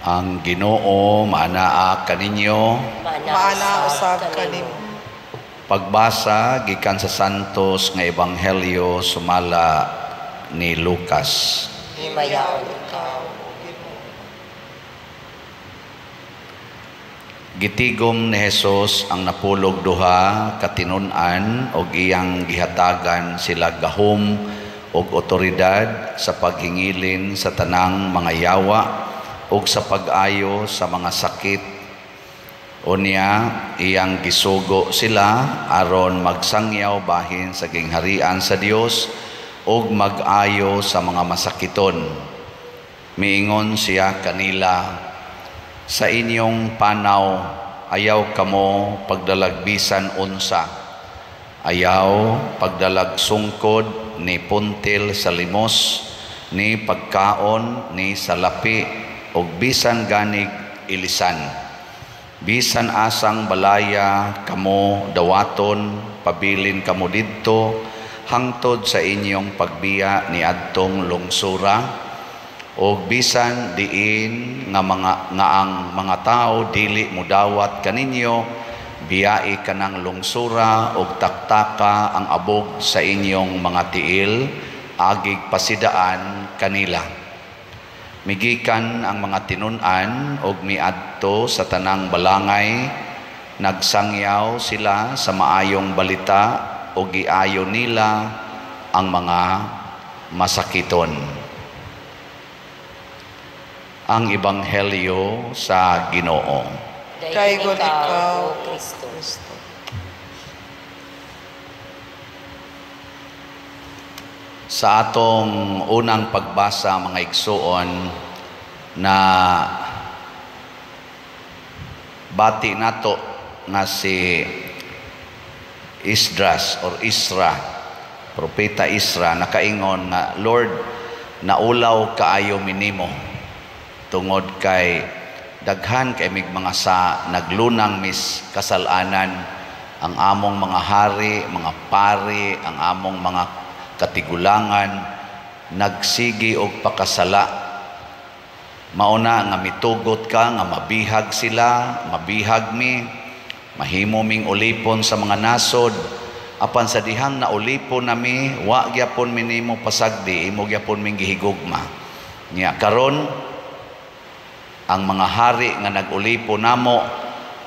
Ang Ginoo maanaa kaninyo. Maana usab kanimo. Pagbasa gikan sa Santos nga Ebanghelyo sumala ni Lucas. Himayaon ikaw, O Ginoo. Gitigom ni Jesus ang napulog duha ka tinun-an og iyang gihatagan sila gahom og otoridad sa paghingilin sa tanang mga yawa og sa pag-ayo sa mga sakit. Unya iyang gisugo sila aron magsangyaw bahin sa gingharian sa Dios ug mag-ayo sa mga masakiton. Miingon siya kanila, "Sa inyong panaw, ayaw kamo pagdalag bisan unsa. Ayaw pagdalag sungkod, ni puntil sa limos, ni pagkaon, ni salapi, ug bisan ganig ilisan. Bisan asang balaya kamo dawaton, pabilin kamo didto hangtod sa inyong pagbiya ni adtong lungsura. Og bisan diin nga mga nga ang mga tawo dili modawat kaninyo, biyai kanang lungsura og taktaka ang abog sa inyong mga tiil agig pasidaan kanila." Migikan ang mga tinun-an og miadto sa tanang balangay. Nagsangyaw sila sa maayong balita og giayo nila ang mga masakiton. Ang Ebanghelyo sa Ginoo. Daygon ikaw, O Kristo. Kristo. Sa atong unang pagbasa, mga igsuon, na bati nato nga si Esdras or Isra, Propeta Isra, nakaingon nga, "Lord, naulaw kaayo minimo tungod kay daghan kay mig mga sa naglunang mis kasalanan, ang among mga hari, mga pari, ang among mga katigulangan nagsigi og pakasala. Mauna nga mitugot ka nga mabihag sila, mabihag mi, mahimo ming ulipon sa mga nasod. Apan sa dihang naulipon nami, wa gyapon mi nimo pasagdi, imo gyapon ming gihigugma. Nya karon ang mga hari nga nagulipon namo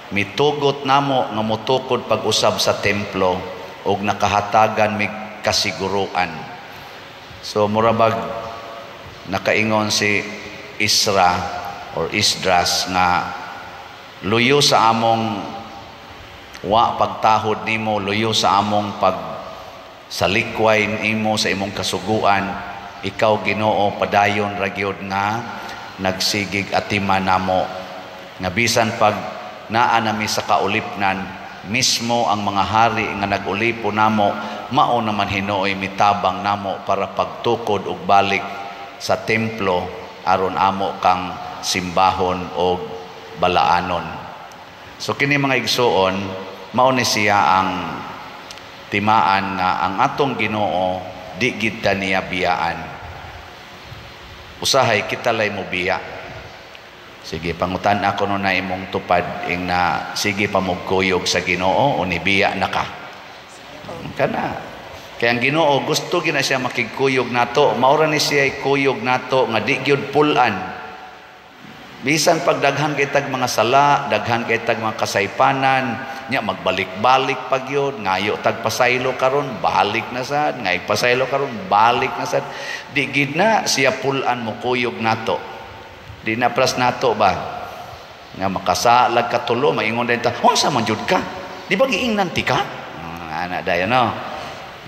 mitugot namo nga motukod pag-usab sa templo og nakahatagan mig kasiguruan." So murabag nakaingon si Isra or Esdras nga luyo sa among wa pagtahod nimo, luyo sa among pag salikway nimo sa imong kasuguan, ikaw Ginoo padayon ra gyud nga nagsigig atima namo, nga bisan pag naa nami sa kaulipnan, mismo ang mga hari nga nag-ulipo namo mao naman hinuoy mitabang namo para pagtukod og balik sa templo aron amo kang simbahon og balaanon. So kini mga igsuon, mao ni siya ang timaan nga ang atong Ginoo di gid ta niya biyaan. Usahay kita lay mo biya. Sige, pangutan ako no na imong tupad ing na sige pamugkuyog sa Ginoo o nibiya na ka. Kana. Kaya ang Ginoo gusto gina siya makigkuyog nato, maura ni siya kuyog nato nga di gyud pul-an. Bisan pag daghan kay tag mga sala, daghan kay tag mga kasaypanan, nya magbalik-balik pag yun, ngayo tag pasaylo karon, balik na sad, ngay pasaylo karon, balik na sad. Di gid na siya pul-an mo kuyog nato. Di na pras nato ba? Nga makasalag katulo, maingon din ta, unsa man jud ka? Di ba giingnan ti ka? Ana dayon no.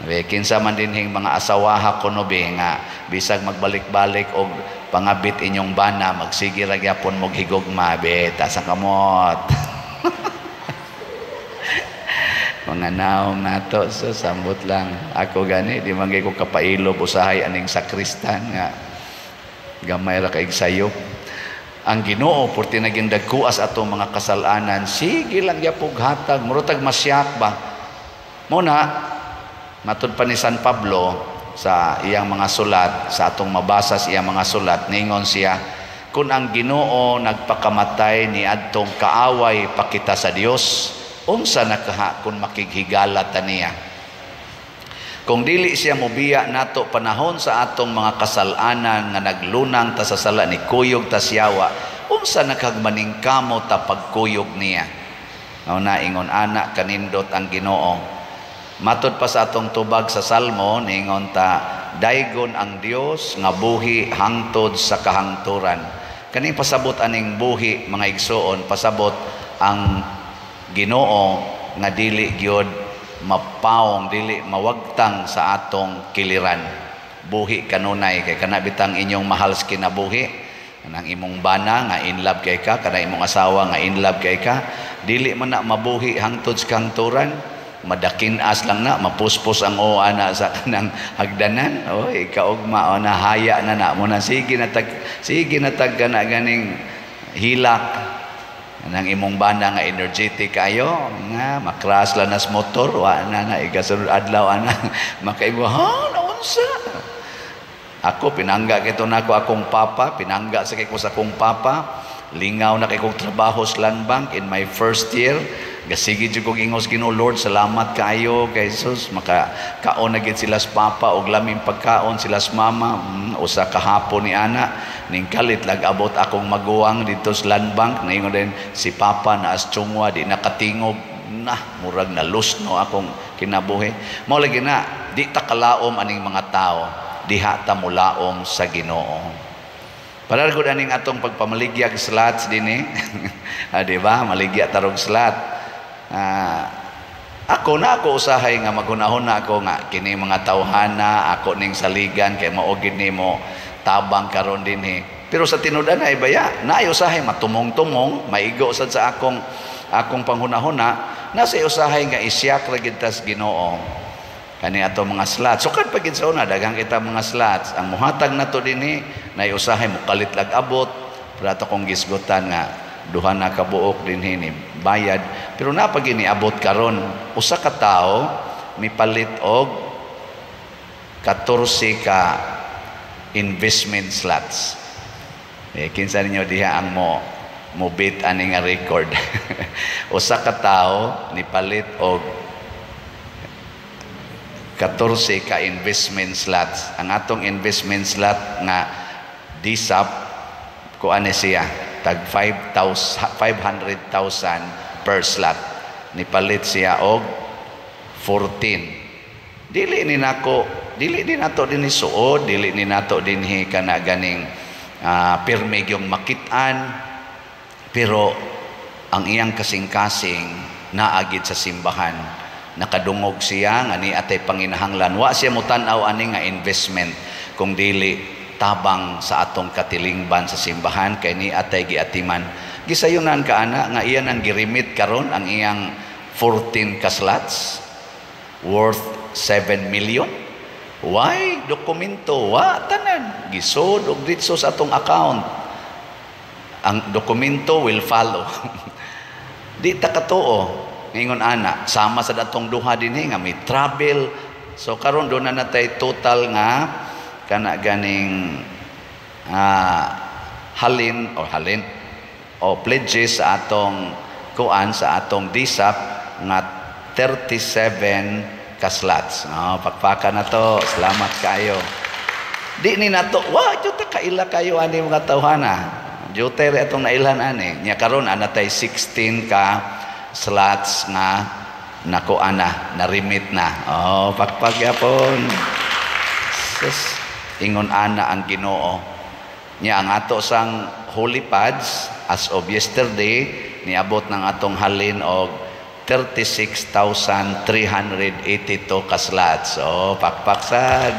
Be kinsa man dinhing mga asawaha kuno be nga bisag magbalik-balik og pangabit inyong bana, magsige ra gyapon mog higugma be, tasa kamot. Mga naong nato, so sambot lang. Ako gani di man ko kapailob usahay aning sakristan nga gamay ra kaig sayop. Ang Ginoo purti naging dagkuas atong mga kasalanan, sige lang gyapog hatag, murotag masyak ba. Muna matud pa ni San Pablo sa iyang mga sulat, sa atong mabasa sa iyang mga sulat, ningon siya, Kung ang Ginoo nagpakamatay ni adtong kaaway pa kita sa Dios, unsa na kaha kung makighigala ta niya? Kung dili siya mobiya nato panahon sa atong mga kasalanan nga naglunang ta sa sala, ni kuyog ta siyawa, unsa na kag maningkamot ta pagkuyog niya? Mao na ingon ana kanindot ang Ginoo. Matod pa sa atong tubag sa Salmo, niingon ta, "Daygon ang Dios nga buhi hangtod sa kahangturan." Kaning pasabot aning buhi, mga igsoon, pasabot ang Ginoo nga dili gyud mapaong, dili mawagtang sa atong kiliran. Buhi kanunay kay kana bitang inyong mahal sa kinabuhi, kanang imong bana nga in love kay ka, kana imong asawa nga in love kay ka, dili man na mabuhi hangtod sa kahangturan. Madakinas lang na, mapuspos ang o ana sa kanang hagdanan, oy, kaugma o nahaya na na mo na, sige na tag kana ganing hilak. Nang imong bana nga energetic kayo nga makras lang nas motor, wa na na ikasunod adlaw ana makaingon, "Ha, naunsa ako?" Pinangga kito nako akong papa, pinangga sa kay ko sa akong papa. Lingaw na kay kong trabaho sa Land Bank in my first year. Gasigi jud kog ingos Ginoo, "Lord, salamat kaayo kay Jesus, maka kaon na gid sila sa papa og laming pagkaon, sila sa mama." Usa ka hapon ni ana ning kalit lag abot akong maguwang didto sa Land Bank, naingon din si papa na as Chongwa, di nakatingog na, murag na lusno akong kinabuhi. Mao lagi na di ta kalaom aning mga tao, diha ta mulaom sa Ginoo. Para gud aning atong pagpamaligyag slots dinhi. Ah, di ba? Maligya tarog slot. Ah, ako na ako usahay nga maghunahon ako nga kini mga tawhana ako ning saligan kay mao gid nimo tabang karon dinhi. Pero sa tinud-an ay baya, naay usahay matumong-tumong, maigo sad sa akong panghunahuna, nasa usahay nga isyak ra gid tas Ginoo. Kani ato mga slots. Sukad pa gid sa una, daghang kita mga slots. Ang muhatag nato dinhi, nay usahay mukalit lag abot, pero ato kong gisgutan nga duha na kabuok dinhi ni bayad. Pero naa pa gini abot karon, usa ka tawo mipalit og 14 ka investment slots. Eh, kinsa ninyo diha ang mo beat ani nga record? Usa ka tawo nipalit og 14 ka investment slots. Ang atong investment slot nga DSAP kuan siya tag 5,000, 500,000 per slot. Nipalit siya og 14. Dili ni nako, dili ni nato dinhi suod, dili ni nato dinhi kana ganing pirmi yung makitaan, pero ang iyang kasing-kasing naagid sa simbahan, nakadungog siya nga ni atay panginahanglan. Wa siya mutan-aw ani nga investment kung dili tabang sa atong katilingban sa simbahan kay ni atay giatiman. Gisayunan ka ana nga iyan ang girimit karon, ang iyang 14 ka slots worth 7 million. Why dokumento, wa tanan gisod og ditso sa atong account. Ang dokumento will follow. Di ta katuo ngingon ana sama sa datong duha dinhi nga may travel. So karon do na natay total nga kana ganing halin o halin o pledges sa atong kuan, sa atong DSAP nga 37 ka slots. No, pakpaka na to. Salamat kayo. Di ni nato, wa jud ta kaila kayo ani mga tawhana. Jute ra atong nailhan ani. Nya karon ana tay 16 ka slots nga nako ana, na remit na. Oh, pakpak yapon. Sus, ingon ana ang Ginoo. Nya ang ato sang holy pads as of yesterday niabot ng atong halin og 36,382 ka slots. Oh, pakpak sad.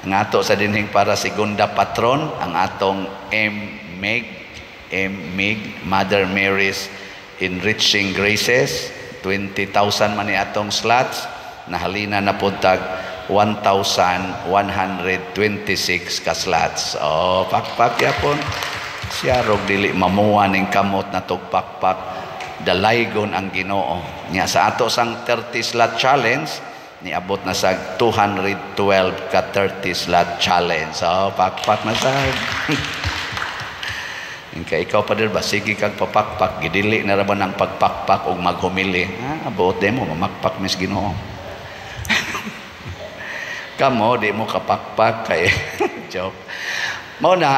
Ang ato sa dinhing para segunda patron, ang atong M. Meg, M. Mig, Mother Mary's Enriching Graces, 20,000 man ni atong slots, nahalina na pud tag 1,126 ka slots. Oh, pakpak yapon. Siya rog dili mamuha ning kamot na pakpak, dalaygon ang Ginoo. Nya sa ato sang 30 slot challenge, Niabot na sa 212 ka 30 slot challenge. So, pakpak na sa. Kay ikaw pa ba, sige kag papakpak, gidili na ra ba ng pagpakpak og maghumili. Ah, buot mo, mamakpak mis Ginoo. Kamo, di mo kapakpak kay joke. Mao na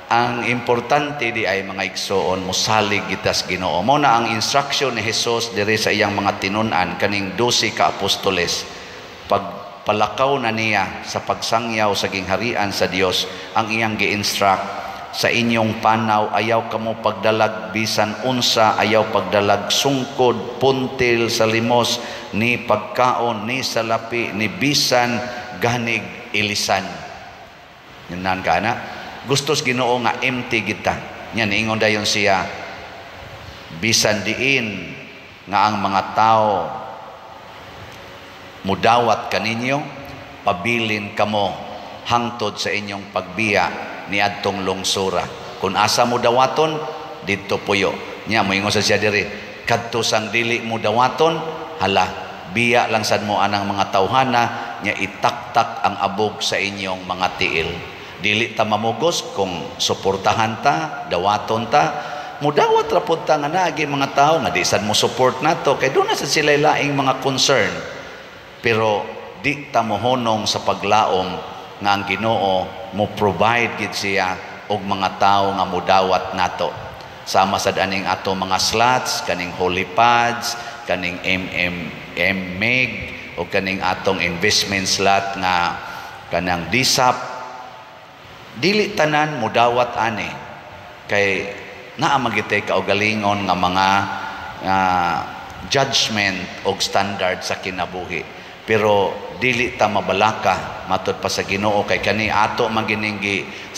ang importante di ay, mga igsoon, mosalig kita sa Ginoo. Mao na ang instruction ni Jesus diri sa iyang mga tinun-an, kaning 12 ka apostoles. Pag palakaw na niya sa pagsangyaw sa gingharian sa Dios, ang iyang gi-instruct sa inyong panaw, ayaw kamo pagdalag bisan unsa, ayaw pagdalag sungkod, puntil sa limos, ni pagkaon, ni salapi, ni bisan ganig ilisan. Yun ka na gustos Ginoo nga empty kita. Nya niingon dayon siya, bisan diin nga ang mga tao mudawat kaninyo, pabilin kamo hangtod sa inyong pagbiya niadtong lungsura. Kung asa mo dawaton, didto puyo. Nya moingon sa siya diri, kadto sang dili mo dawaton, hala, biya lang sad mo anang mga tawhana, nya itaktak ang abog sa inyong mga tiil. Dili ta mamugos kung suportahan ta, dawaton ta, mudawat ra pud ta nga naagi mga tao nga di sad mo support nato kay doon na sad sila laing mga concern. Pero di ta mohonong sa paglaom nga ang Ginoo mo provide gid siya og mga tawo nga mudawat nato. Sama sad aning ato mga slots, kaning holy pads, kaning MMM MEG o kaning atong investment slot nga kanang DSAP. Dili tanan mudawat ani kay naa magitay kaugalingon nga mga judgment og standard sa kinabuhi. Pero dili ta mabalaka matud pa sa Ginoo kay kani ato magining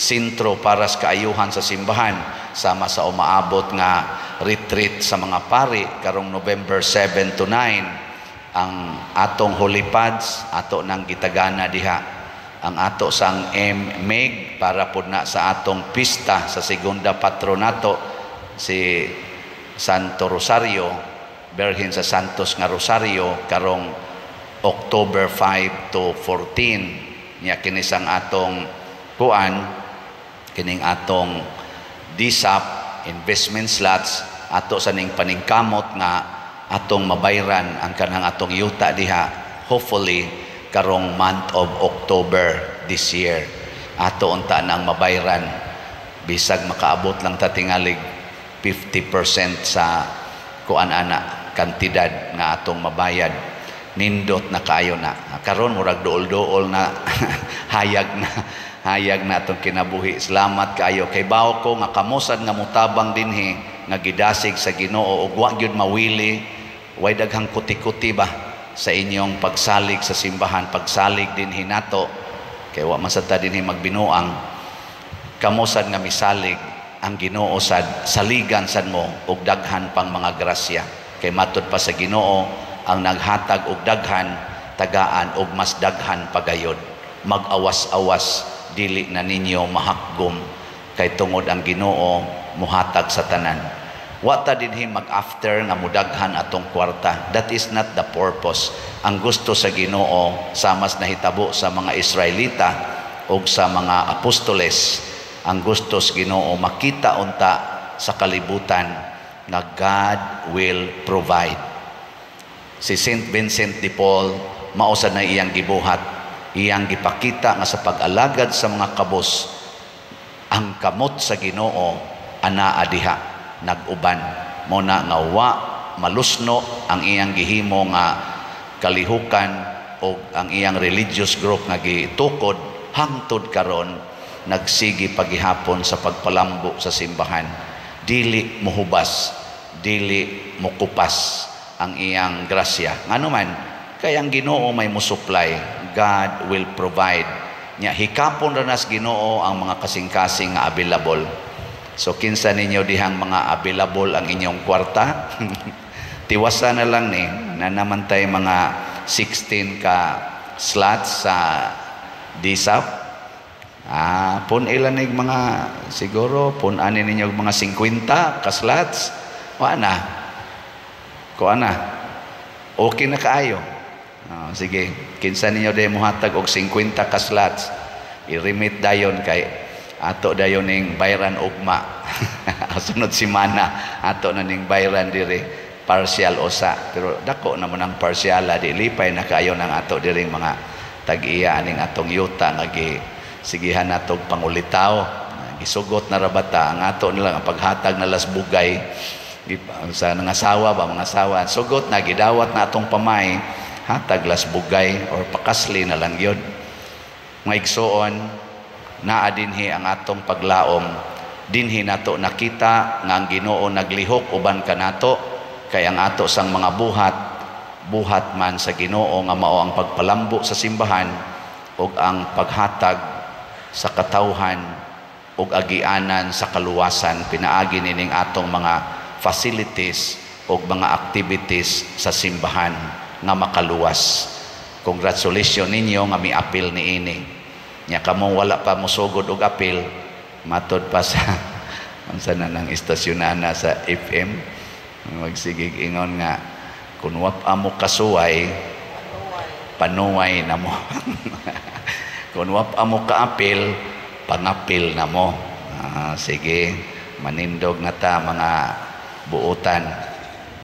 sentro para sa kaayuhan sa simbahan, sama sa umaabot nga retreat sa mga pari karong November 7 to 9. Ang atong holy pads ato nang gitagana diha, ang ato sang MMEG para pud na sa atong pista sa segunda patronato si Santo Rosario, Berhin sa Santos nga Rosario, karong October 5 to 14. Nya kini sang atong kuan, kining atong DSAP investment slots, ato sa ning paningkamot nga atong mabayran ang kanang atong yuta diha, hopefully karong month of October this year ato unta nang mabayran, bisag makaabot lang ta tingalig 50% sa kuan ana kantidad nga atong mabayad, nindot na kaayo na. Karon murag duol-duol na, hayag na, hayag na atong kinabuhi. Salamat kaayo kay bawo ko nga kamosad nga mutabang dinhi nga gidasig sa Ginoo ug wa gyud mawili, way daghang kuti-kuti ba sa inyong pagsalig sa simbahan, pagsalig dinhi nato kay wa man sad ta dinhi magbinuang. Kamosad nga misalig ang Ginoo sad saligan sad mo og daghan pang mga grasya kay matud pa sa Ginoo ang naghatag og daghan tagaan og mas daghan pagayod. Mag-awas-awas dili na ninyo mahakgom kay tungod ang Ginoo muhatag sa tanan. Wa ta dinhi mag-after nga mudaghan atong kwarta. That is not the purpose. Ang gusto sa Ginoo, samas nahitabo sa mga Israelita og sa mga apostoles, ang gusto sa Ginoo makita unta sa kalibutan nga God will provide. Si Saint Vincent de Paul mao sad na iyang gibuhat, iyang gipakita nga sa pag-alagad sa mga kabos, ang kamot sa Ginoo anaa diha nag-uban. Mo na nga wa malusno ang iyang gihimo nga kalihukan o ang iyang religious group nga gitukod hangtod karon nagsigi pagihapon sa pagpalambo sa simbahan. Dili muhubas, dili mukupas ang iyang grasya. Ngano man, kay ang Ginoo may musupply. God will provide. Nya hikapon ra nas Ginoo ang mga kasing-kasing nga available. So kinsa ninyo dihang mga available ang inyong kwarta? Tiwasa na lang ni na naman tay mga 16 ka slots sa DSAP. Pun ilan nig mga siguro pun ani ninyo mga 50 ka slots. Wa na. Kuha na. Okay na kaayo. Oh, sige, kinsa ninyo day mohatag og 50 ka slots, i-remit dayon kay ato dayon ning bayran ugma. Sunod simana ato na ning bayran diri, partial usa, pero dako naman ang parsyala. Di lipay na kayo ng ato diring mga tag-iya aning atong yuta nga gi sigihan natog pangulitaw. Gisugot na ra bata ang ato nila ang paghatag na las bugay sa nangasawa ba, mga asawa. Sugot na, gidawat na atong pamay, hatag las bugay or pakasli na lang yun. Mga igsoon, naa dinhi ang atong paglaom. Dinhi nato nakita nga ang Ginoo naglihok uban kanato, kay ang ato sang mga buhat, buhat man sa Ginoo, nga mao ang pagpalambo sa simbahan ug ang paghatag sa katawhan ug agianan sa kaluwasan pinaagi nining atong mga facilities ug mga activities sa simbahan nga makaluwas. Congratulations ninyo nga miapil niini. Nya kamong wala pa mosugod og apil, matod pa sa unsa na nang estasyonana sa FM, magsigig ingon nga kung wa pa mo kasuway, panuway na mo. Kung wa pa mo kaapil, pangapil na mo. Ah, sige, manindog na ta, mga buutan.